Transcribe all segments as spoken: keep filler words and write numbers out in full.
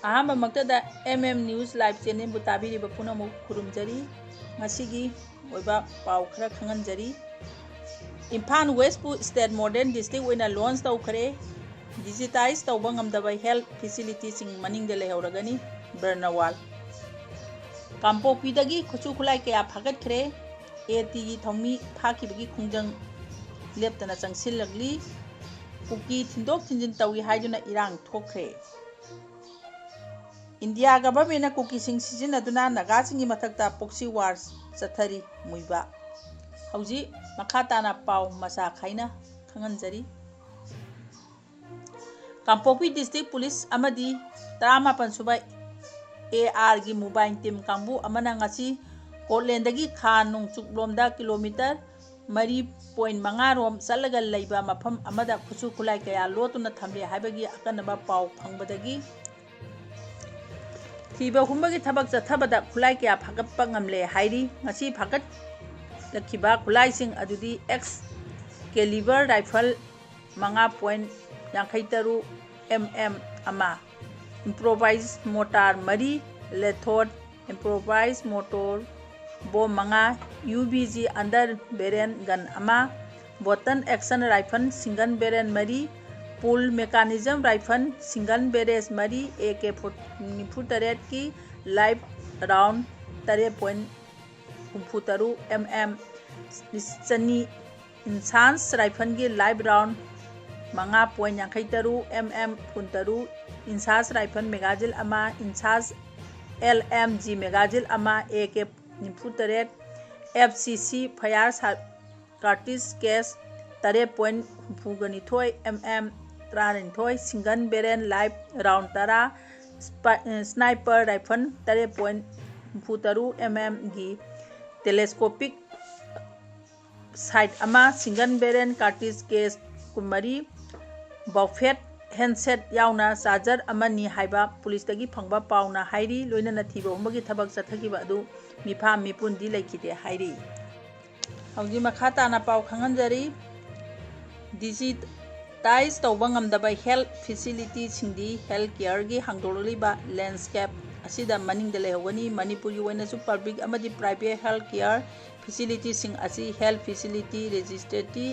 ꯑꯍꯥꯟꯕꯃꯛꯇꯗ M M News Live Channelꯕꯨ ꯇꯥꯕꯤꯔꯤꯕ ꯄꯨꯝꯅꯃꯛ ꯈꯨꯔꯨꯝꯖꯔꯤ꯫ ꯉꯁꯤꯒꯤ ꯑꯣꯏꯕ ꯄꯥꯎ ꯈꯔ ꯈꯪꯍꯟꯖꯔꯤ꯫ ꯏꯝꯐꯥꯜ Westꯄꯨ State Model District ꯑꯣꯏꯅ launch ꯇꯧꯈ꯭ꯔꯦ꯫ Digitize ꯇꯧꯕ ꯉꯝꯗꯕ health facilityꯁꯤꯡ ꯃꯅꯤꯡꯗ ꯂꯩꯍꯧꯔꯒꯅꯤ꯫ ꯕꯔꯅꯋꯥꯜ꯫ ꯀꯥꯡꯄꯣꯛꯄꯤꯗꯒꯤ ꯈꯨꯠꯁꯨ ꯈꯨꯠꯂꯥꯏ ꯀꯌꯥ ꯐꯥꯒꯠꯈ꯭ꯔꯦ꯫ ATꯒꯤ ꯊꯧꯃꯤ ꯐꯥꯈꯤꯕꯒꯤ ꯈꯣꯡꯖꯪ ꯂꯦꯞꯇꯅ ꯆꯪꯁꯤꯜꯂꯛꯂꯤ꯫ ꯀꯨꯀꯤ ꯊꯤꯟꯗꯣꯛ ꯊꯤꯟꯖꯤꯟ ꯇꯧꯏ ꯍꯥꯏꯗꯨꯅ ꯏꯔꯥꯡ ꯊꯣꯛꯈ꯭ꯔꯦ꯫ ꯏꯟꯗꯤꯌꯥ governmentꯅ ꯀꯨꯀꯤꯁꯤꯡ ꯁꯤꯖꯤꯟꯅꯗꯨꯅ ꯅꯥꯒꯥꯁꯤꯡꯒꯤ ꯃꯊꯛꯇ proxy war ꯆꯠꯊꯔꯤ꯫ ꯃꯨꯏꯕ꯫ ꯍꯧꯖꯤꯛ ꯃꯈꯥ ꯇꯥꯅ ꯄꯥꯎ ꯃꯆꯥ ꯈꯥꯏꯅ ꯈꯪꯍꯟꯖꯔꯤ꯫ ꯀꯥꯡꯄꯣꯛꯄꯤ District Police ꯑꯃꯗꯤ ꯇꯔꯥꯃꯥꯄꯟ ꯁꯨꯕ ARꯒꯤ mobile team ꯀꯥꯡꯕꯨ ꯑꯃꯅ ꯉꯁꯤ ꯀꯣꯠꯂꯦꯟꯗꯒꯤ ꯈꯥ ꯅꯣꯡꯆꯨꯞꯂꯣꯝꯗ kilometre ꯃꯔꯤ point ꯃꯉꯥ ꯔꯣꯝ ꯆꯠꯂꯒ ꯂꯩꯕ ꯃꯐꯝ ꯑꯃꯗ ꯈꯨꯠꯁꯨ ꯈꯨꯠꯂꯥꯏ ꯀꯌꯥ ꯂꯣꯠꯇꯨꯅ ꯊꯝꯂꯦ ꯍꯥꯏꯕꯒꯤ ꯑꯀꯟꯅꯕ ꯄꯥꯎ ꯐꯪꯕꯗꯒꯤ ꯊꯤꯕ ꯍꯨꯝꯕꯒꯤ ꯊꯕꯛ ꯆꯠꯊꯕꯗ ꯈꯨꯠꯂꯥꯏ ꯀꯌꯥ ꯐꯥꯒꯠꯄ ꯉꯝꯂꯦ ꯍꯥꯏꯔꯤ꯫ ꯉꯁꯤ ꯐꯥꯒꯠꯂꯛꯈꯤꯕ ꯈꯨꯠꯂꯥꯏꯁꯤꯡ ꯑꯗꯨꯗꯤ Excalibur rifle ꯃꯉꯥ point ꯌꯥꯡꯈꯩ ꯇꯔꯨꯛ MM ꯑꯃ, improvised mortar ꯃꯔꯤ, Lethal improvised mortar bomb ꯃꯉꯥ, UBG under barrel gun ꯑꯃ, bolt action rifle single barrel ꯃꯔꯤ, pull mechanism rifle single barrel ꯃꯔꯤ, AK ꯅꯤꯐꯨ ꯇꯔꯦꯠꯀꯤ live round ꯇꯔꯦꯠ point ꯍꯨꯝꯐꯨ ꯇꯔꯨꯛ MM ꯆꯅꯤ, Inchas rifleꯒꯤ live round ꯃꯉꯥ point ꯌꯥꯡꯈꯩ ꯇꯔꯨꯛ MM ꯀꯨꯟ ꯇꯔꯨꯛ, Inchas rifle magazine ꯑꯃ, Inchas LMG magazine ꯑꯃ, AK ꯅꯤꯐꯨ ꯇꯔꯦꯠ, FCC fire cartridge case ꯇꯔꯦꯠ point ꯍꯨꯝꯐꯨ ꯅꯤꯊꯣꯏ MM ꯇꯔꯥꯅꯤꯊꯣꯏ, single barrel live round ꯇꯔꯥ, sniper rifle ꯇꯔꯦꯠ point ꯍꯨꯝꯐꯨ ꯇꯔꯨꯛ MMꯒꯤ telescopic sight ꯑꯃ, single barrel cartridge case ꯀꯨꯟꯃꯔꯤ, buffet handset ꯌꯥꯎꯅ charger ꯑꯃꯅꯤ ꯍꯥꯏꯕ ꯄꯨꯂꯤꯁꯇꯒꯤ ꯐꯪꯕ ꯄꯥꯎꯅ ꯍꯥꯏꯔꯤ꯫ ꯂꯣꯏꯅꯅ ꯊꯤꯕ ꯍꯨꯝꯕꯒꯤ ꯊꯕꯛ ꯆꯠꯊꯈꯤꯕ ꯑꯗꯨ ꯃꯤꯐꯥ ꯃꯤꯄꯨꯟꯗꯤ ꯂꯩꯈꯤꯗꯦ ꯍꯥꯏꯔꯤ꯫ ꯍꯧꯖꯤꯛ ꯃꯈꯥ ꯇꯥꯅ ꯄꯥꯎ ꯈꯪꯍꯟꯖꯔꯤ꯫ Digi-, ꯇꯥꯏꯁ ꯇꯧꯕ ꯉꯝꯗꯕ ꯍꯦꯜꯊ ꯐꯦꯁꯤꯂꯤꯇꯤꯁꯤꯡꯗꯤ ꯍꯦꯜꯊ ꯀꯤꯌꯔꯒꯤ ꯍꯥꯡꯗꯣꯛꯂꯛꯂꯤꯕ ꯂꯦꯟꯁꯀꯦꯞ ꯑꯁꯤꯗ ꯃꯅꯤꯡꯗ ꯂꯩꯍꯧꯒꯅꯤ꯫ ꯃꯅꯤꯄꯨꯔꯒꯤ ꯑꯣꯏꯅꯁꯨ ꯄꯕ꯭ꯂꯤꯛ ꯑꯃꯗꯤ ꯄ꯭ꯔꯥꯏꯚꯦꯠ ꯍꯦꯜꯊ ꯀꯤꯌꯔ ꯐꯦꯁꯤꯂꯤꯇꯤꯁꯤꯡ ꯑꯁꯤ health facility registry,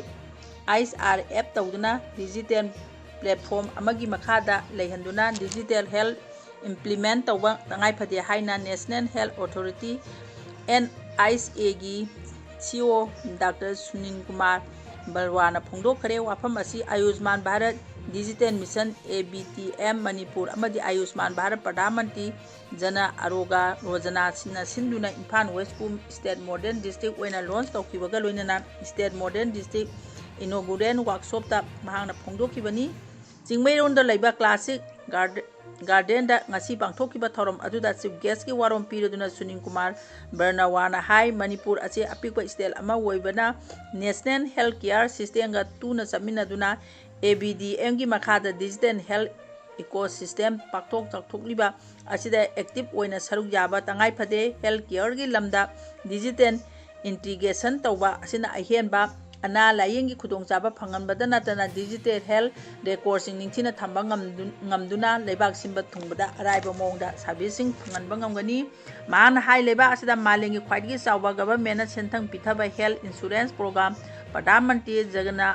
H R F ꯇꯧꯗꯨꯅ ꯗꯤꯖꯤꯇꯦꯜ ꯄ꯭ꯂꯦꯠꯐꯣꯝ ꯑꯃꯒꯤ ꯃꯈꯥꯗ ꯂꯩꯍꯟꯗꯨꯅ ꯗꯤꯖꯤꯇꯦꯜ ꯍꯦꯜꯊ ꯏꯝꯄ꯭ꯂꯤꯃꯦꯟ ꯇꯧꯕ ꯇꯉꯥꯏ ꯐꯗꯦ ꯍꯥꯏꯅ national health authority, N H ꯑꯦꯒꯤ C E O doctor Sunil Kumar ꯕꯔꯋꯥꯅ ꯐꯣꯡꯗꯣꯛꯈ꯭ꯔꯦ꯫ ꯋꯥꯐꯝ ꯑꯁꯤ Ayushman Bharat digital mission, A B D M, Manipur ꯑꯃꯗꯤ ꯑꯌꯨꯁꯃꯥꯟ ꯚꯥꯔꯠ ꯄ꯭ꯔꯙꯥꯟ ꯃꯟꯇ꯭ꯔꯤ ꯖꯅ ꯑꯔꯣꯒ ꯌꯣꯖꯅꯥꯁꯤꯡꯅ ꯁꯤꯟꯗꯨꯅ ꯏꯝꯐꯥꯜ ꯋꯦꯁꯄꯨ ꯁ꯭ꯇꯦꯠ ꯃꯣꯗꯦꯜ ꯗꯤꯁꯇ꯭ꯔꯤꯛ ꯑꯣꯏꯅ ꯂꯣꯟꯆ ꯇꯧꯈꯤꯕꯒ ꯂꯣꯏꯅꯅ ꯁ꯭ꯇꯦꯠ ꯃꯣꯗꯦꯜ ꯗꯤꯁꯇ꯭ꯔꯤꯛ ꯏꯅꯣꯒꯨꯔꯦꯜ ꯋꯥꯔꯛꯁꯣꯞꯇ ꯃꯍꯥꯛꯅ ꯐꯣꯡꯗꯣꯛꯈꯤꯕꯅꯤ꯫ ꯆꯤꯡꯃꯩꯔꯣꯡꯗ ꯂꯩꯕ ꯀ꯭ꯂꯥꯁꯤꯛ ꯒꯥꯔꯗ-, ꯒꯥꯔꯗꯦꯟꯗ ꯉꯁꯤ ꯄꯥꯡꯊꯣꯛꯈꯤꯕ ꯊꯧꯔꯝ ꯑꯗꯨꯗ ꯆꯤꯐ ꯒꯦꯁꯀꯤ ꯋꯥꯔꯣꯜ ꯄꯤꯔꯗꯨꯅ ꯁꯨꯅꯤꯜ ꯀꯨꯃꯥꯔ ꯕꯔꯅꯋꯥꯅ ꯍꯥꯏ, ꯃꯅꯤꯄꯨꯔ ꯑꯁꯤ ꯑꯄꯤꯛꯄ ꯁ꯭ꯇꯦꯠ ꯑꯃ ꯑꯣꯏꯕꯅ ꯅꯦꯁꯅꯦꯜ ꯍꯦꯜꯊ ꯀꯤꯌꯔ ꯁꯤꯁꯇꯦꯝꯒ ꯇꯨꯅ ꯆꯠꯃꯤꯟꯅꯗꯨꯅ ꯑꯦ ꯕꯤ ꯗꯤ ꯑꯦꯝꯒꯤ ꯃꯈꯥꯗ ꯗꯤꯖꯤꯇꯦꯜ ꯍꯦꯜꯊ ꯏꯀꯣꯁꯤꯁꯇꯦꯝ ꯄꯥꯛꯊꯣꯛ ꯆꯥꯎꯊꯣꯛꯂꯤꯕ ꯑꯁꯤꯗ ꯑꯦꯛꯇꯤꯚ ꯑꯣꯏꯅ ꯁꯔꯨꯛ ꯌꯥꯕ ꯇꯉꯥꯏ ꯐꯗꯦ꯫ ꯍꯦꯜꯊ ꯀꯤꯌꯔꯒꯤ ꯂꯝꯗ ꯗꯤꯖꯤꯇꯦꯜ ꯏꯟꯇꯤꯒ꯭ꯔꯦꯁꯟ ꯇꯧꯕ ꯑꯁꯤꯅ ꯑꯍꯦꯟꯕ ꯑꯅꯥ ꯂꯥꯌꯦꯡꯒꯤ ꯈꯨꯗꯣꯡꯆꯥꯕ ꯐꯪꯍꯟꯕꯗ ꯅꯠꯇꯅ ꯗꯤꯖꯤꯇꯦꯜ ꯍꯦꯜꯊ ꯔꯦꯀꯣꯔꯗꯁꯤꯡ ꯅꯤꯡꯊꯤꯅ ꯊꯝꯕ ꯉꯝꯗꯨ-, ꯉꯝꯗꯨꯅ ꯂꯩꯕꯥꯛ ꯁꯤꯟꯕ ꯊꯨꯡꯕꯗ ꯑꯔꯥꯏꯕ ꯃꯑꯣꯡꯗ ꯁꯥꯔꯚꯤꯁꯁꯤꯡ ꯐꯪꯍꯟꯕ ꯉꯝꯒꯅꯤ꯫ ꯃꯍꯥꯛꯅ ꯍꯥꯏ, ꯂꯩꯕꯥꯛ ꯑꯁꯤꯗ ꯃꯥꯂꯦꯝꯒꯤ ꯈ꯭ꯋꯥꯏꯗꯒꯤ ꯆꯥꯎꯕ ꯒꯚꯔꯟꯃꯦꯟꯠꯅ ꯁꯦꯟꯊꯪ ꯄꯤꯊꯕ health insurance programme Pradhan Mantri ꯖꯒꯅ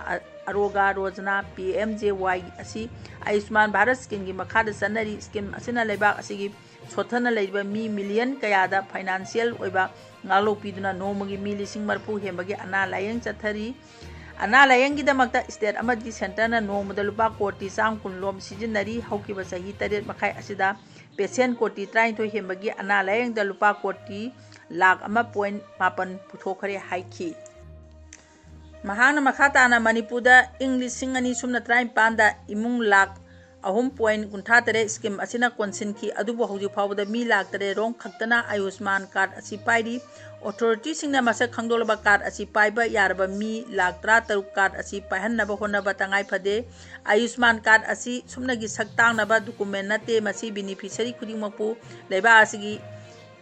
ꯑꯔꯣꯒꯥ Yojana, P M J ꯋꯥꯏ, ꯑꯁꯤ ꯑꯌꯨꯁꯃꯥꯟ ꯚꯥꯔꯠ ꯁ꯭ꯀꯤꯝꯒꯤ ꯃꯈꯥꯗ ꯆꯠꯅꯔꯤ꯫ ꯁ꯭ꯀꯤꯝ ꯑꯁꯤꯅ ꯂꯩꯕꯥꯛ ꯑꯁꯤꯒꯤ ꯁꯣꯠꯊꯅ ꯂꯩꯔꯤꯕ ꯃꯤ ꯃꯤꯂꯤꯌꯟ ꯀꯌꯥꯗ ꯐꯥꯏꯅꯥꯟꯁꯤꯌꯦꯜ ꯑꯣꯏꯕ ꯉꯥꯛꯂꯧ ꯄꯤꯗꯨꯅ ꯅꯣꯡꯃꯒꯤ ꯃꯤ ꯂꯤꯁꯤꯡ ꯃꯔꯤꯐꯨ ꯍꯦꯟꯕꯒꯤ ꯑꯅꯥ ꯂꯥꯌꯦꯡ ꯆꯠꯊꯔꯤ꯫ ꯑꯅꯥ ꯂꯥꯌꯦꯡꯒꯤꯗꯃꯛꯇ ꯁ꯭ꯇꯦꯠ ꯑꯃꯗꯤ ꯁꯦꯟꯇꯔꯅ ꯅꯣꯡꯃꯗ ꯂꯨꯄꯥ ꯀꯣꯇꯤ ꯆꯥꯝ ꯀꯨꯟ ꯂꯣꯝ ꯁꯤꯖꯤꯟꯅꯔꯤ꯫ ꯍꯧꯈꯤꯕ ꯆꯍꯤ ꯇꯔꯦꯠ ꯃꯈꯥꯏ ꯑꯁꯤꯗ ꯄꯦꯁꯦꯟꯠ ꯀꯣꯇꯤ ꯇꯔꯥꯅꯤꯊꯣꯏ ꯍꯦꯟꯕꯒꯤ ꯑꯅꯥ ꯂꯥꯌꯦꯡꯗ ꯂꯨꯄꯥ ꯀꯣꯇꯤ ꯂꯥꯈ ꯑꯃ ꯄꯣꯏꯟꯠ ꯃꯥꯄꯟ ꯄꯨꯊꯣꯛꯈ꯭ꯔꯦ ꯍꯥꯏꯈꯤ꯫ ꯃꯍꯥꯛꯅ ꯃꯈꯥ ꯇꯥꯅ ꯃꯅꯤꯄꯨꯔꯗ ꯏꯪ ꯂꯤꯁꯤꯡ ꯑꯅꯤ ꯁꯨꯞꯅ ꯇꯔꯥꯅꯤꯄꯥꯟꯗ ꯏꯃꯨꯡ ꯂꯥꯈ ꯑꯍꯨꯝ ꯄꯣꯏꯟꯠ ꯀꯨꯟꯊ꯭ꯔꯥ ꯇꯔꯦꯠ ꯁ꯭ꯀꯤꯝ ꯑꯁꯤꯅ ꯀꯣꯟꯁꯤꯟꯈꯤ, ꯑꯗꯨꯕꯨ ꯍꯧꯖꯤꯛ ꯐꯥꯎꯕꯗ ꯃꯤ ꯂꯥꯈ ꯇꯔꯦꯠ ꯔꯣꯝ ꯈꯛꯇꯅ ꯑꯌꯨꯁꯃꯥꯟ ꯀꯥꯔꯗ ꯑꯁꯤ ꯄꯥꯏꯔꯤ꯫ ꯑꯣꯊꯣꯔꯤꯇꯤꯁꯤꯡꯅ ꯃꯁꯛ ꯈꯪꯗꯣꯛꯂꯕ ꯀꯥꯔꯗ ꯑꯁꯤ ꯄꯥꯏꯕ ꯌꯥꯔꯕ ꯃꯤ ꯂꯥꯈ ꯇꯔꯥꯇꯔꯨꯛ ꯀꯥꯔꯗ ꯑꯁꯤ ꯄꯥꯏꯍꯟꯅꯕ ꯍꯣꯠꯅꯕ ꯇꯉꯥꯏ ꯐꯗꯦ꯫ ꯑꯌꯨꯁꯃꯥꯟ ꯀꯥꯔꯗ ꯑꯁꯤ ꯁꯨꯞꯅꯒꯤ ꯁꯛ ꯇꯥꯛꯅꯕ ꯗꯣꯀꯨꯃꯦꯟ ꯅꯠꯇꯦ, ꯃꯁꯤ ꯕꯦꯅꯤꯐꯤꯁꯔꯤ ꯈꯨꯗꯤꯡꯃꯛꯄꯨ ꯂꯩꯕꯥꯛ ꯑꯁꯤꯒꯤ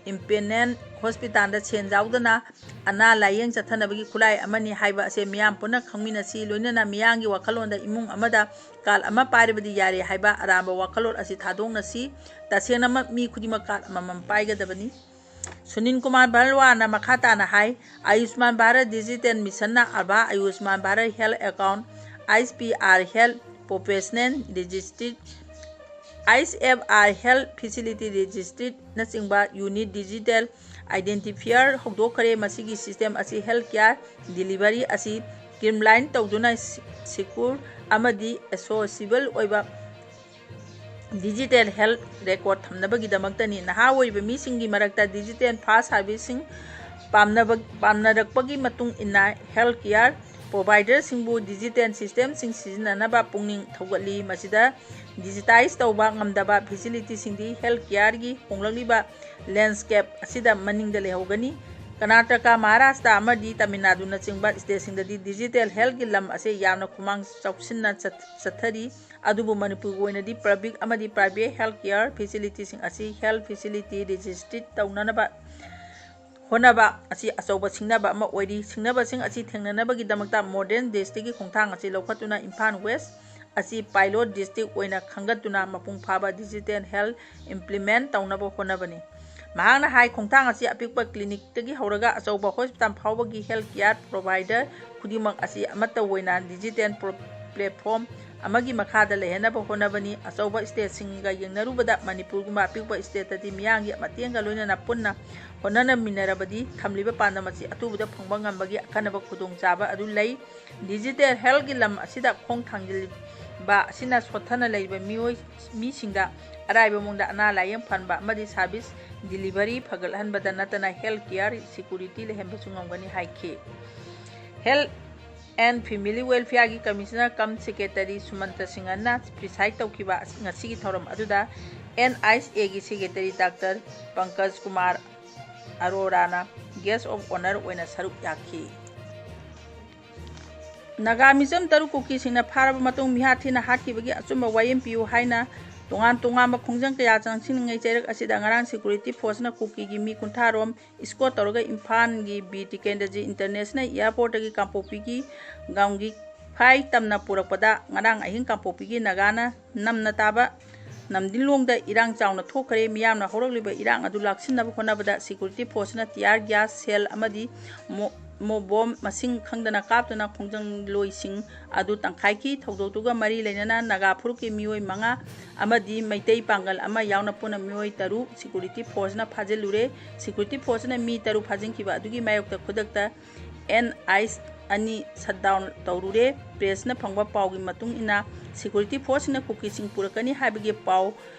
ꯏꯝꯄꯦꯅꯦꯟ ꯍꯣꯁꯄꯤꯇꯥꯜꯗ ꯁꯦꯟ ꯌꯥꯎꯗꯅ ꯑꯅꯥ ꯂꯥꯌꯦꯡ ꯆꯠꯊꯅꯕꯒꯤ ꯈꯨꯠꯂꯥꯏ ꯑꯃꯅꯤ ꯍꯥꯏꯕ ꯑꯁꯦ ꯃꯤꯌꯥꯝ ꯄꯨꯟꯅ ꯈꯪꯃꯤꯟꯅꯁꯤ꯫ ꯂꯣꯏꯅꯅ ꯃꯤꯌꯥꯝꯒꯤ ꯋꯥꯈꯜꯂꯣꯟꯗ ꯏꯃꯨꯡ ꯑꯃꯗ ꯀꯥꯔꯗ ꯑꯃ ꯄꯥꯏꯔꯕꯗꯤ ꯌꯥꯔꯦ ꯍꯥꯏꯕ ꯑꯔꯥꯟꯕ ꯋꯥꯈꯜꯂꯣꯟ ꯑꯁꯤ ꯊꯥꯗꯣꯛꯅꯁꯤ꯫ ꯇꯁꯦꯡꯅꯃꯛ ꯃꯤ ꯈꯨꯗꯤꯡꯃꯛ ꯀꯥꯔꯗ ꯑꯃꯃꯝ ꯄꯥꯏꯒꯗꯕꯅꯤ꯫ ꯁꯨꯅꯤꯜ ꯀꯨꯃꯥꯔ ꯕꯔꯋꯥꯅ ꯃꯈꯥ ꯇꯥꯅ ꯍꯥꯏ, ꯑꯌꯨꯁꯃꯥꯟ ꯚꯥꯔꯠ ꯗꯤꯖꯤꯇꯦꯜ ꯃꯤꯁꯟꯅ ꯑꯥꯚꯥ, Ayushman Bharat health account, H P R health professional registry, H F R health facility ꯔꯦꯖꯤꯁꯇ꯭ꯔꯤꯅꯆꯤꯡꯕ ꯌꯨꯅꯤꯛ ꯗꯤꯖꯤꯇꯦꯜ ꯑꯥꯏꯗꯦꯟꯇꯤꯐꯥꯌꯔ ꯍꯧꯗꯣꯛꯈ꯭ꯔꯦ꯫ ꯃꯁꯤꯒꯤ ꯁꯤꯁꯇꯦꯝ ꯑꯁꯤ ꯍꯦꯜꯊ ꯀꯤꯌꯥꯔ ꯗꯤꯂꯤꯚꯔꯤ ꯑꯁꯤ ꯁ꯭ꯇ꯭ꯔꯤꯝꯂꯥꯏꯟ ꯇꯧꯗꯨꯅ ꯁꯤ-, ꯁꯤꯀ꯭ꯌꯨꯔ ꯑꯃꯗꯤ ꯑꯦꯁꯣꯁꯤꯕꯜ ꯑꯣꯏꯕ ꯗꯤꯖꯤꯇꯦꯜ ꯍꯦꯜꯊ ꯔꯦꯀꯣꯔꯗ ꯊꯝꯅꯕꯒꯤꯗꯃꯛꯇꯅꯤ꯫ ꯅꯍꯥ ꯑꯣꯏꯔꯤꯕ ꯃꯤꯁꯤꯡꯒꯤ ꯃꯔꯛꯇ ꯗꯤꯖꯤꯇꯦꯜ ꯐꯥꯁ ꯁꯥꯔꯚꯤꯁꯁꯤꯡ ꯄꯥꯝꯅꯕ-, ꯄꯥꯝꯅꯔꯛꯄꯒꯤ ꯃꯇꯨꯡ ꯏꯟꯅ ꯍꯦꯜꯊ ꯀꯤꯌꯥꯔ ꯄ꯭ꯔꯣꯚꯥꯏꯗꯔꯁꯤꯡꯕꯨ ꯗꯤꯖꯤꯇꯦꯜ ꯁꯤꯁꯇꯦꯝꯁꯤꯡ ꯁꯤꯖꯤꯟꯅꯅꯕ ꯄꯨꯛꯅꯤꯡ ꯊꯧꯒꯠꯂꯤ꯫ ꯃꯁꯤꯗ ꯗꯤꯖꯤꯇꯥꯏꯖ ꯇꯧꯕ ꯉꯝꯗꯕ ꯐꯦꯁꯤꯂꯤꯇꯤꯁꯤꯡꯗꯤ ꯍꯦꯜꯊ ꯀꯤꯌꯥꯔꯒꯤ ꯍꯣꯡꯂꯛꯂꯤꯕ ꯂꯦꯟꯁꯀꯦꯞ ꯑꯁꯤꯗ ꯃꯅꯤꯡꯗ ꯂꯩꯍꯧꯒꯅꯤ꯫ ꯀꯔꯅꯥꯇꯀꯥ, ꯃꯍꯥꯔꯥꯁꯇ꯭ꯔ ꯑꯃꯗꯤ ꯇꯥꯃꯤꯜ ꯅꯥꯗꯨꯅꯆꯤꯡꯕ ꯁ꯭ꯇꯦꯠꯁꯤꯡꯗꯗꯤ ꯗꯤꯖꯤꯇꯦꯜ ꯍꯦꯜꯊꯀꯤ ꯂꯝ ꯑꯁꯤ ꯌꯥꯝꯅ ꯈꯨꯃꯥꯡ ꯆꯥꯎꯁꯤꯟꯅ ꯆꯠ-, ꯆꯠꯊꯔꯤ꯫ ꯑꯗꯨꯕꯨ ꯃꯅꯤꯄꯨꯔꯒꯤ ꯑꯣꯏꯅꯗꯤ ꯄꯕ꯭ꯂꯤꯛ ꯑꯃꯗꯤ ꯄ꯭ꯔꯥꯏꯚꯦꯠ ꯍꯦꯜꯊ ꯀꯤꯌꯥꯔ ꯐꯦꯁꯤꯂꯤꯇꯤꯁꯤꯡ ꯑꯁꯤ ꯍꯦꯜꯊ ꯐꯦꯁꯤꯂꯤꯇꯤ ꯔꯦꯖꯤꯁꯇ꯭ꯔꯤ ꯇꯧꯅꯅꯕ ꯍꯣꯠꯅꯕ ꯑꯁꯤ ꯑꯆꯧꯕ ꯁꯤꯡꯅꯕ ꯑꯃ ꯑꯣꯏꯔꯤ꯫ ꯁꯤꯡꯅꯕꯁꯤꯡ ꯑꯁꯤ ꯊꯦꯡꯅꯅꯕꯒꯤꯗꯃꯛꯇ ꯃꯣꯗꯦꯜ ꯗꯤꯁꯇ꯭ꯔꯤꯛꯀꯤ ꯈꯣꯡꯊꯥꯡ ꯑꯁꯤ ꯂꯧꯈꯠꯇꯨꯅ ꯏꯝꯐꯥꯜ ꯋꯦꯁ ꯑꯁꯤ ꯄꯥꯏꯂꯣꯠ ꯗꯤꯁꯇ꯭ꯔꯤꯛ ꯑꯣꯏꯅ ꯈꯟꯒꯠꯇꯨꯅ ꯃꯄꯨꯡ ꯐꯥꯕ ꯗꯤꯖꯤꯇꯦꯜ ꯍꯦꯜꯊ ꯏꯝꯄ꯭ꯂꯤꯃꯦꯟ ꯇꯧꯅꯕ ꯍꯣꯠꯅꯕꯅꯤ꯫ ꯃꯍꯥꯛꯅ ꯍꯥꯏ, ꯈꯣꯡꯊꯥꯡ ꯑꯁꯤ ꯑꯄꯤꯛꯄ ꯀ꯭ꯂꯤꯅꯤꯛꯇꯒꯤ ꯍꯧꯔꯒ ꯑꯆꯧꯕ ꯍꯣꯁꯄꯤꯇꯥꯜ ꯐꯥꯎꯕꯒꯤ ꯍꯦꯜꯊ ꯀꯤꯌꯥꯔ ꯄ꯭ꯔꯣꯚꯥꯏꯗꯔ ꯈꯨꯗꯤꯡꯃꯛ ꯑꯁꯤ ꯑꯃꯠꯇ ꯑꯣꯏꯅ ꯗꯤꯖꯤꯇꯦꯜ ꯄ꯭ꯔꯣ-, ꯄ꯭ꯂꯦꯠꯐꯣꯔꯝ ꯑꯃꯒꯤ ꯃꯈꯥꯗ ꯂꯩꯍꯟꯅꯕ ꯍꯣꯠꯅꯕꯅꯤ꯫ ꯑꯆꯧꯕ ꯁ꯭ꯇꯦꯠꯁꯤꯡꯒ ꯌꯦꯡꯅꯔꯨꯕꯗ ꯃꯅꯤꯄꯨꯔꯒꯨꯝꯕ ꯑꯄꯤꯛꯄ ꯁ꯭ꯇꯦꯠꯇꯗꯤ ꯃꯤꯌꯥꯝꯒꯤ ꯃꯇꯦꯡꯒ ꯂꯣꯏꯅꯅ ꯄꯨꯟꯅ ꯍꯣꯠꯅꯃꯤꯟꯅꯔꯕꯗꯤ ꯊꯝꯂꯤꯕ ꯄꯥꯟꯗꯝ ꯑꯁꯤ ꯑꯊꯨꯕꯗ ꯐꯪꯕ ꯉꯝꯕꯒꯤ ꯑꯈꯟꯅꯕ ꯈꯨꯗꯣꯡꯆꯥꯕ ꯑꯗꯨ ꯂꯩ꯫ ꯗꯤꯖꯤꯇꯦꯜ ꯍꯦꯜꯊꯀꯤ ꯂꯝ ꯑꯁꯤꯗ ꯈꯣꯡ ꯊꯥꯡꯖꯤꯟꯕ ꯑꯁꯤꯅ ꯁꯣꯠꯊꯅ ꯂꯩꯔꯤꯕ ꯃꯤꯑꯣꯏ, ꯃꯤꯁꯤꯡꯗ ꯑꯔꯥꯏꯕ ꯃꯑꯣꯡꯗ ꯑꯅꯥ ꯂꯥꯌꯦꯡ ꯐꯪꯍꯟꯕ ꯑꯃꯗꯤ ꯁꯥꯔꯚꯤꯁ ꯗꯤꯂꯤꯚꯔꯤ ꯐꯒꯠꯍꯟꯕꯗ ꯅꯠꯇꯅ ꯍꯦꯜꯊ ꯀꯤꯌꯥꯔ ꯁꯦꯀ꯭ꯌꯨꯔꯤꯇꯤ ꯂꯩꯍꯟꯕꯁꯨ ꯉꯝꯒꯅꯤ ꯍꯥꯏꯈꯤ꯫ ꯍꯦꯜꯊ ꯑꯦꯟ ꯐꯦꯃꯤꯂꯤ ꯋꯦꯜꯐꯤꯌꯥꯔꯒꯤ ꯀꯃꯤꯁꯅꯔ ꯀꯝ ꯁꯦꯀ꯭ꯔꯦꯇꯔꯤ ꯁꯨꯃꯟꯇ ꯁꯤꯡꯍꯅ ꯄ꯭ꯔꯤꯁꯥꯏꯗ ꯇꯧꯈꯤꯕ ꯉꯁꯤꯒꯤ ꯊꯧꯔꯝ ꯑꯗꯨꯗ ꯑꯦꯟ ꯑꯥꯏꯁ ꯑꯦꯒꯤ ꯁꯦꯀ꯭ꯔꯦꯇꯔꯤ ꯗꯥꯛꯇꯔ ꯄꯪꯀꯖ ꯀꯨꯃꯥꯔ ꯑꯔꯣꯔꯥꯅ ꯒꯦꯁ ꯑꯣꯐ ꯑꯣꯅꯔ ꯑꯣꯏꯅ ꯁꯔꯨꯛ ꯌꯥꯈꯤ꯫ ꯅꯥꯒꯥ ꯃꯤꯆꯝ ꯇꯔꯨꯛ ꯀꯨꯀꯤꯁꯤꯡꯅ ꯐꯥꯔꯕ ꯃꯇꯨꯡ ꯃꯤꯍꯥꯠ ꯊꯤꯅ ꯍꯥꯠꯈꯤꯕꯒꯤ ꯑꯆꯨꯝꯕ ꯋꯥꯌꯦꯜ ꯄꯤꯌꯨ ꯍꯥꯏꯅ ꯇꯣꯉꯥꯟ ꯇꯣꯉꯥꯟꯕ ꯈꯣꯡꯖꯪ ꯀꯌꯥ ꯆꯪꯁꯤꯟꯅꯤꯡꯉꯩ ꯆꯩꯔꯛ ꯑꯁꯤꯗ ꯉꯔꯥꯡ ꯁꯦꯀ꯭ꯌꯨꯔꯤꯇꯤ ꯐꯣꯔꯁꯅ ꯀꯨꯀꯤꯒꯤ ꯃꯤ ꯀꯨꯟꯊ꯭ꯔꯥ ꯔꯣꯝ ꯏꯁꯀꯣꯔꯠ ꯇꯧꯔꯒ ꯏꯝꯐꯥꯜꯒꯤ ꯕꯤꯔ ꯇꯤꯀꯦꯟꯗ꯭ꯔꯖꯤ ꯏꯟꯇꯔꯅꯦꯁꯅꯦꯜ ꯏꯌꯥꯔꯄꯣꯔꯠꯇꯒꯤ ꯀꯥꯡꯄꯣꯛꯄꯤꯒꯤ ꯒꯥꯎꯟꯒꯤ ꯐꯥꯏ ꯇꯝꯅ ꯄꯨꯔꯛꯄꯗ ꯉꯔꯥꯡ ꯑꯍꯤꯡ ꯀꯥꯡꯄꯣꯛꯄꯤꯒꯤ ꯅꯥꯒꯥꯅ ꯅꯝꯅ ꯇꯥꯕ ꯅꯝꯗꯤꯡꯂꯣꯡꯗ ꯏꯔꯥꯡ ꯆꯥꯎꯅ ꯊꯣꯛꯈ꯭ꯔꯦ꯫ ꯃꯤꯌꯥꯝꯅ ꯍꯧꯔꯛꯂꯤꯕ ꯏꯔꯥꯡ ꯑꯗꯨ ꯂꯥꯛꯁꯤꯟꯅꯕ ꯍꯣꯠꯅꯕꯗ ꯁꯦꯀ꯭ꯌꯨꯔꯤꯇꯤ ꯐꯣꯔꯁꯅ ꯇꯤꯌꯥꯔ ꯒ꯭ꯌꯥꯁ ꯁꯦꯜ ꯑꯃꯗꯤ ꯃꯣ-, ꯃꯣ ꯕꯣꯝ ꯃꯁꯤꯡ ꯈꯪꯗꯅ ꯀꯥꯞꯇꯨꯅ ꯈꯣꯡꯖꯪꯂꯣꯏꯁꯤꯡ ꯑꯗꯨ ꯇꯪꯈꯥꯏꯈꯤ꯫ ꯊꯧꯗꯣꯛꯇꯨꯒ ꯃꯔꯤ ꯂꯩꯅꯅ ꯅꯥꯒꯥ ꯐꯨꯔꯨꯞꯀꯤ ꯃꯤꯑꯣꯏ ꯃꯉꯥ ꯑꯃꯗꯤ ꯃꯩꯇꯩ ꯄꯥꯡꯒꯜ ꯑꯃ ꯌꯥꯎꯅ ꯄꯨꯟꯅ ꯃꯤꯑꯣꯏ ꯇꯔꯨꯛ ꯁꯦꯀ꯭ꯌꯨꯔꯤꯇꯤ ꯐꯣꯔꯁꯅ ꯐꯥꯖꯤꯜꯂꯨꯔꯦ꯫ ꯁꯦꯀ꯭ꯌꯨꯔꯤꯇꯤ ꯐꯣꯔꯁꯅ ꯃꯤ ꯇꯔꯨꯛ ꯐꯥꯖꯤꯟꯈꯤꯕ ꯑꯗꯨꯒꯤ ꯃꯥꯌꯣꯛꯇ ꯈꯨꯗꯛꯇ ꯑꯦꯟ ꯑꯥꯏꯁ ꯑꯅꯤ ꯁꯠ ꯗꯥꯎꯟ ꯇꯧꯔꯨꯔꯦ꯫ ꯄ꯭ꯔꯦꯁꯅ ꯐꯪꯕ ꯄꯥꯎꯒꯤ ꯃꯇꯨꯡ ꯏꯟꯅ, ꯁꯦꯀ꯭ꯌꯨꯔꯤꯇꯤ ꯐꯣꯔꯁꯁꯤꯡꯅ ꯀꯨꯀꯤꯁꯤꯡ ꯄꯨꯔꯛꯀꯅꯤ ꯍꯥꯏꯕꯒꯤ ꯄꯥꯎ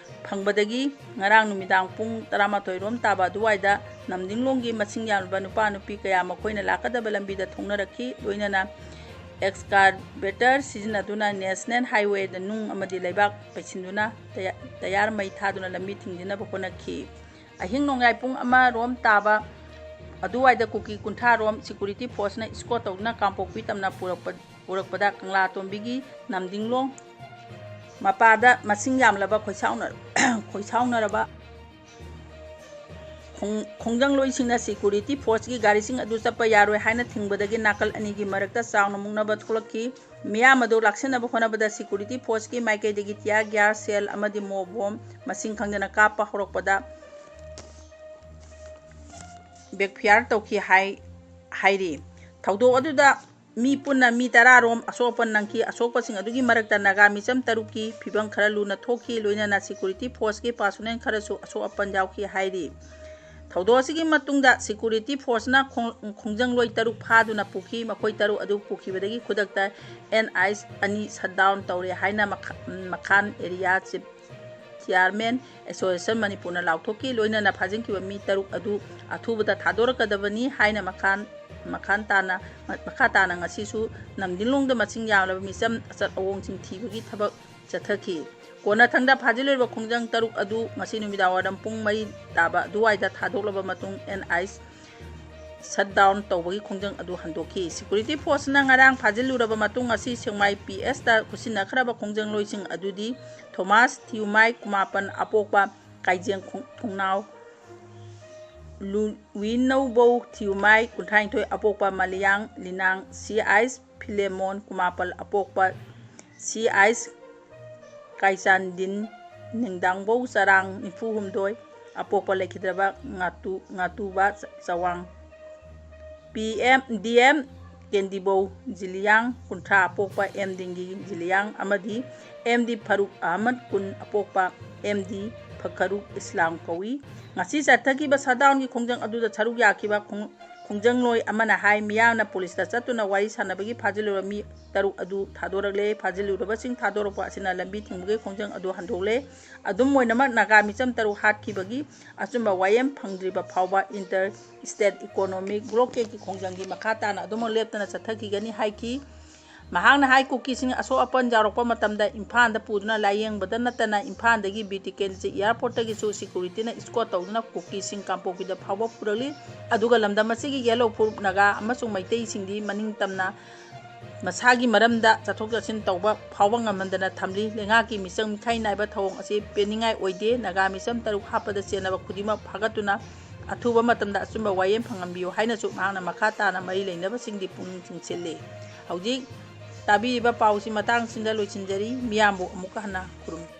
ꯐꯪꯕꯗꯒꯤ ꯉꯔꯥꯡ ꯅꯨꯃꯤꯗꯥꯡ ꯄꯨꯡ ꯇꯔꯥꯃꯥꯊꯣꯏ ꯔꯣꯝ ꯇꯥꯕ ꯑꯗꯨꯋꯥꯏꯗ ꯅꯝꯗꯤꯡꯂꯣꯡꯒꯤ ꯃꯁꯤꯡ ꯌꯥꯝꯂꯕ ꯅꯨꯄꯥ ꯅꯨꯄꯤ ꯀꯌꯥ ꯃꯈꯣꯏꯅ ꯂꯥꯛꯀꯗꯕ ꯂꯝꯕꯤꯗ ꯊꯣꯛꯅꯔꯛꯈꯤ꯫ ꯂꯣꯏꯅꯅ ꯑꯦꯛꯁꯀꯥꯔꯕꯦꯇꯔ ꯁꯤꯖꯤꯟꯅꯗꯨꯅ ꯅꯦꯁꯅꯦꯜ ꯍꯥꯏꯋꯦꯗ ꯅꯨꯡ ꯑꯃꯗꯤ ꯂꯩꯕꯥꯛ ꯄꯩꯁꯤꯟꯗꯨꯅ ꯇꯌꯥ-, ꯇꯌꯥꯔ ꯃꯩ ꯊꯥꯗꯨꯅ ꯂꯝꯕꯤ ꯊꯤꯡꯖꯤꯟꯅꯕ ꯍꯣꯠꯅꯈꯤ꯫ ꯑꯍꯤꯡ ꯅꯣꯡꯌꯥꯏ ꯄꯨꯡ ꯑꯃ ꯔꯣꯝ ꯇꯥꯕ ꯑꯗꯨꯋꯥꯏꯗ ꯀꯨꯀꯤ ꯀꯨꯟꯊ꯭ꯔꯥ ꯔꯣꯝ ꯁꯦꯀ꯭ꯌꯨꯔꯤꯇꯤ ꯐꯣꯔꯁꯅ ꯏꯁꯀꯣꯔꯠ ꯇꯧꯗꯨꯅ ꯀꯥꯡꯄꯣꯛꯄꯤ ꯇꯝꯅ ꯄꯨꯔꯛꯄ-, ꯄꯨꯔꯛꯄꯗ ꯀꯪꯂꯥꯇꯣꯝꯕꯤꯒꯤ ꯅꯝꯗꯤꯡꯂꯣꯡ ꯃꯄꯥꯗ ꯃꯁꯤꯡ ꯌꯥꯝꯂꯕ ꯈꯣꯏꯁꯥꯎꯅ-, ꯈꯣꯏꯁꯥꯎꯅꯔꯕ ꯈꯣꯡ-, ꯈꯣꯡꯖꯪꯂꯣꯏꯁꯤꯡꯅ ꯁꯦꯀ꯭ꯌꯨꯔꯤꯇꯤ ꯐꯣꯔꯁꯀꯤ ꯒꯥꯔꯤꯁꯤꯡ ꯑꯗꯨ ꯆꯠꯄ ꯌꯥꯔꯣꯏ ꯍꯥꯏꯅ ꯊꯤꯡꯕꯗꯒꯤ ꯅꯥꯀꯜ ꯑꯅꯤꯒꯤ ꯃꯔꯛꯇ ꯆꯥꯎꯅ ꯃꯨꯛꯅꯕ ꯊꯣꯛꯂꯛꯈꯤ꯫ ꯃꯤꯌꯥꯝ ꯑꯗꯨ ꯂꯥꯛꯁꯤꯟꯅꯕ ꯍꯣꯠꯅꯕꯗ ꯁꯦꯀ꯭ꯌꯨꯔꯤꯇꯤ ꯐꯣꯔꯁꯀꯤ ꯃꯥꯏꯀꯩꯗꯒꯤ ꯇꯤꯌꯥꯔ ꯒ꯭ꯌꯥꯁ ꯁꯦꯜ ꯑꯃꯗꯤ ꯃꯣ ꯕꯣꯝ ꯃꯁꯤꯡ ꯈꯪꯗꯅ ꯀꯥꯞꯄ ꯍꯧꯔꯛꯄꯗ ꯕꯦꯛꯐꯤꯌꯥꯔ ꯇꯧꯈꯤ ꯍꯥꯏ-, ꯍꯥꯏꯔꯤ꯫ ꯊꯧꯗꯣꯛ ꯑꯗꯨꯗ ꯃꯤ ꯄꯨꯟꯅ ꯃꯤ ꯇꯔꯥ ꯔꯣꯝ ꯑꯁꯣꯛ ꯑꯄꯟ ꯅꯪꯈꯤ꯫ ꯑꯁꯣꯛꯄꯁꯤꯡ ꯑꯗꯨꯒꯤ ꯃꯔꯛꯇ ꯅꯥꯒꯥ ꯃꯤꯆꯝ ꯇꯔꯨꯛꯀꯤ ꯐꯤꯕꯝ ꯈꯔ ꯂꯨꯅ ꯊꯣꯛꯈꯤ, ꯂꯣꯏꯅꯅ ꯁꯦꯀ꯭ꯌꯨꯔꯤꯇꯤ ꯐꯣꯔꯁꯀꯤ ꯄꯥꯔꯁꯣꯅꯦꯜ ꯈꯔꯁꯨ ꯑꯁꯣꯛ ꯑꯄꯟ ꯌꯥꯎꯈꯤ ꯍꯥꯏꯔꯤ꯫ ꯊꯧꯗꯣꯛ ꯑꯁꯤꯒꯤ ꯃꯇꯨꯡꯗ ꯁꯦꯀ꯭ꯌꯨꯔꯤꯇꯤ ꯐꯣꯔꯁꯅ ꯈꯣꯡ-, ꯈꯣꯡꯖꯪꯂꯣꯏ ꯇꯔꯨꯛ ꯐꯥꯗꯨꯅ ꯄꯨꯈꯤ꯫ ꯃꯈꯣꯏ ꯇꯔꯨꯛ ꯑꯗꯨ ꯄꯨꯈꯤꯕꯗꯒꯤ ꯈꯨꯗꯛꯇ ꯑꯦꯟ ꯑꯥꯏꯁ ꯑꯅꯤ ꯁꯠ ꯗꯥꯎꯟ ꯇꯧꯔꯦ ꯍꯥꯏꯅ ꯃꯈꯥ-, ꯃꯈꯥꯟ ꯑꯦꯔꯤꯌꯥ ꯆꯤꯞ ꯆꯤꯌꯥꯔꯃꯦꯟ ꯑꯦꯁꯣꯁꯤꯌꯦꯁꯟ ꯃꯅꯤꯄꯨꯔꯅ ꯂꯥꯎꯊꯣꯛꯈꯤ꯫ ꯂꯣꯏꯅꯅ ꯐꯥꯖꯤꯟꯈꯤꯕ ꯃꯤ ꯇꯔꯨꯛ ꯑꯗꯨ ꯑꯊꯨꯕꯗ ꯊꯥꯗꯣꯔꯛꯀꯗꯕꯅꯤ ꯍꯥꯏꯅ ꯃꯈꯥ-, ꯃꯈꯥ ꯇꯥꯅ, ꯃꯈꯥ ꯇꯥꯅ ꯉꯁꯤꯁꯨ ꯅꯝꯗꯤꯡꯂꯣꯡꯗ ꯃꯁꯤꯡ ꯌꯥꯝꯂꯕ ꯃꯤꯆꯝ ꯑꯆꯠ ꯑꯋꯣꯡꯁꯤꯡ ꯊꯤꯕꯒꯤ ꯊꯕꯛ ꯆꯠꯊꯈꯤ꯫ ꯀꯣꯟꯅꯊꯪꯗ ꯐꯥꯖꯤꯜꯂꯨꯔꯤꯕ ꯈꯣꯡꯖꯪ ꯇꯔꯨꯛ ꯑꯗꯨ ꯉꯁꯤ ꯅꯨꯃꯤꯗꯥꯡ ꯋꯥꯏꯔꯝ ꯄꯨꯡ ꯃꯔꯤ ꯇꯥꯕ ꯑꯗꯨꯋꯥꯏꯗ ꯊꯥꯗꯣꯛꯂꯕ ꯃꯇꯨꯡ ꯑꯦꯟ ꯑꯥꯏꯁ shutdown ꯇꯧꯕꯒꯤ ꯈꯣꯡꯖꯪ ꯑꯗꯨ ꯍꯟꯗꯣꯛꯈꯤ꯫ Security forceꯅ ꯉꯔꯥꯡ ꯐꯥꯖꯤꯜꯂꯨꯔꯕ ꯃꯇꯨꯡ ꯑꯁꯤ ꯁꯦꯛꯃꯥꯏ P Sꯇ ꯈꯨꯠꯁꯤꯟꯅꯈ꯭ꯔꯕ ꯈꯣꯡꯖꯪꯂꯣꯏꯁꯤꯡ ꯑꯗꯨꯗꯤ ꯊꯣꯃꯥꯁ ꯊꯤꯌꯨꯃꯥꯏ ꯀꯨꯃꯥꯄꯟ ꯑꯄꯣꯛꯄ ꯀꯥꯏꯖꯦꯡ ꯈꯣꯡ-, ꯊꯣꯡꯅꯥꯎ, ꯂꯨ-, ꯋꯤꯅꯧꯕꯧ ꯊꯤꯌꯨꯃꯥꯏ ꯀꯨꯟꯊ꯭ꯔꯥꯅꯤꯊꯣꯏ ꯑꯄꯣꯛꯄ ꯃꯂꯤꯌꯥꯡ ꯂꯤꯅꯥꯡ, ꯁꯤ ꯑꯥꯏꯁ ꯐꯤꯂꯦꯃꯣꯟ ꯀꯨꯃꯥꯄꯜ ꯑꯄꯣꯛꯄ ꯁꯤ ꯑꯥꯏꯁ ꯀꯥꯏꯆꯥꯟꯗꯤꯟ ꯅꯤꯡꯗꯥꯡꯕꯧ ꯆꯔꯥꯡ ꯅꯤꯐꯨ ꯍꯨꯝꯗꯣꯏ ꯑꯄꯣꯛꯄ ꯂꯩꯈꯤꯗ꯭ꯔꯕ ꯉꯥꯇꯨ-, ꯉꯥꯇꯨꯕ ꯆꯋꯥꯡ ꯄꯤ ꯑꯦꯝ ꯗꯤ ꯑꯦꯝ ꯀꯦꯟꯗꯤꯕꯧ ꯖꯤꯂꯤꯌꯥꯡ ꯀꯨꯟꯊ꯭ꯔꯥ ꯑꯄꯣꯛꯄ ꯑꯦꯝ ꯗꯤꯡꯒꯤ ꯖꯤꯂꯤꯌꯥꯡ ꯑꯃꯗꯤ ꯑꯦꯝ ꯗꯤ ꯐꯔꯨꯛ ꯑꯍꯃꯗ ꯀꯨꯟ ꯑꯄꯣꯛꯄ ꯑꯦꯝ ꯗꯤ ꯐꯈꯔꯨꯛ ꯏꯁꯂꯥꯝ ꯀꯧꯏ꯫ ꯉꯁꯤ ꯆꯠꯊꯈꯤꯕ shutdownꯒꯤ ꯈꯣꯡꯖꯪ ꯑꯗꯨꯗ ꯁꯔꯨꯛ ꯌꯥꯈꯤꯕ ꯈꯣꯡ-, ꯈꯣꯡꯖꯪꯂꯣꯏ ꯑꯃꯅ ꯍꯥꯏ, ꯃꯤꯌꯥꯝꯅ ꯄꯨꯂꯤꯁꯇ ꯆꯠꯇꯨꯅ ꯋꯥꯔꯤ ꯁꯥꯟꯅꯕꯒꯤ ꯐꯥꯖꯤꯜꯂꯨꯔꯕ ꯃꯤ ꯇꯔꯨꯛ ꯑꯗꯨ ꯊꯥꯗꯣꯔꯛꯂꯦ꯫ ꯐꯥꯖꯤꯜꯂꯨꯔꯕꯁꯤꯡ ꯊꯥꯗꯣꯔꯛꯄ ꯑꯁꯤꯅ ꯂꯝꯕꯤ ꯊꯤꯡꯕꯒꯤ ꯈꯣꯡꯖꯪ ꯑꯗꯨ ꯍꯟꯗꯣꯛꯂꯦ꯫ ꯑꯗꯨꯝ ꯑꯣꯏꯅꯃꯛ, ꯅꯥꯒꯥ ꯃꯤꯆꯝ ꯇꯔꯨꯛ ꯍꯥꯠꯈꯤꯕꯒꯤ ꯑꯆꯨꯝꯕ ꯋꯥꯌꯦꯜ ꯐꯪꯗ꯭ꯔꯤꯕ ꯐꯥꯎꯕ inter state economic blockadeꯀꯤ ꯈꯣꯡꯖꯪꯒꯤ ꯃꯈꯥ ꯇꯥꯅ ꯑꯗꯨꯃꯛ ꯂꯦꯞꯇꯅ ꯆꯠꯊꯈꯤꯒꯅꯤ ꯍꯥꯏꯈꯤ꯫ ꯃꯍꯥꯛꯅ ꯍꯥꯏ, ꯀꯨꯀꯤꯁꯤꯡ ꯑꯁꯣꯛ ꯑꯄꯟ ꯌꯥꯎꯔꯛꯄ ꯃꯇꯝꯗ ꯏꯝꯐꯥꯜꯗ ꯄꯨꯗꯨꯅ ꯂꯥꯌꯦꯡꯕꯗ ꯅꯠꯇꯅ ꯏꯝꯐꯥꯜꯗꯒꯤ ꯕꯤꯔ ꯇꯤꯀꯦꯟꯗ꯭ꯔꯖꯤꯠ airportꯇꯒꯤꯁꯨ securityꯅ escort ꯇꯧꯗꯨꯅ ꯀꯨꯀꯤꯁꯤꯡ ꯀꯥꯡꯄꯣꯛꯄꯤꯗ ꯐꯥꯎꯕ ꯄꯨꯔꯛꯂꯤ꯫ ꯑꯗꯨꯒ ꯂꯝꯗꯝ ꯑꯁꯤꯒꯤ ꯌꯦꯜꯍꯧ ꯐꯨꯔꯨꯞ ꯅꯥꯒꯥ ꯑꯃꯁꯨꯡ ꯃꯩꯇꯩꯁꯤꯡꯗꯤ ꯃꯅꯤꯡ ꯇꯝꯅ ꯃꯁꯥꯒꯤ ꯃꯔꯝꯗ ꯆꯠꯊꯣꯛ ꯆꯠꯁꯤꯟ ꯇꯧꯕ ꯐꯥꯎꯕ ꯉꯝꯍꯟꯗꯅ ꯊꯝꯂꯤ꯫ ꯂꯩꯉꯥꯛꯀꯤ ꯃꯤꯆꯪ ꯃꯤꯈꯥꯏ ꯅꯥꯏꯕ ꯊꯧꯑꯣꯡ ꯑꯁꯤ ꯄꯦꯟꯅꯤꯡꯉꯥꯏ ꯑꯣꯏꯗꯦ꯫ ꯅꯥꯒꯥ ꯃꯤꯆꯝ ꯇꯔꯨꯛ ꯍꯥꯠꯄꯗ ꯆꯦꯟꯅꯕ ꯈꯨꯗꯤꯡꯃꯛ ꯐꯥꯒꯠꯇꯨꯅ ꯑꯊꯨꯕ ꯃꯇꯝꯗ ꯑꯆꯨꯝꯕ ꯋꯥꯌꯦꯜ ꯐꯪꯍꯟꯕꯤꯌꯨ ꯍꯥꯏꯅꯁꯨ ꯃꯍꯥꯛꯅ ꯃꯈꯥ ꯇꯥꯅ ꯃꯔꯤ ꯂꯩꯅꯕꯁꯤꯡꯒꯤ ꯄꯨꯛꯅꯤꯡ ꯆꯤꯡꯁꯤꯜꯂꯤ꯫ ꯍꯧꯖꯤꯛ ꯇꯥꯕꯤꯔꯤꯕ ꯄꯥꯎꯁꯤ ꯃꯇꯥꯡꯁꯤꯗ ꯂꯣꯏꯁꯤꯟꯖꯔꯤ꯫ ꯃꯤꯌꯥꯝꯕꯨ ꯑꯃꯨꯛꯀ ꯍꯟꯅ ꯈꯨꯔꯨꯝꯃꯤ꯫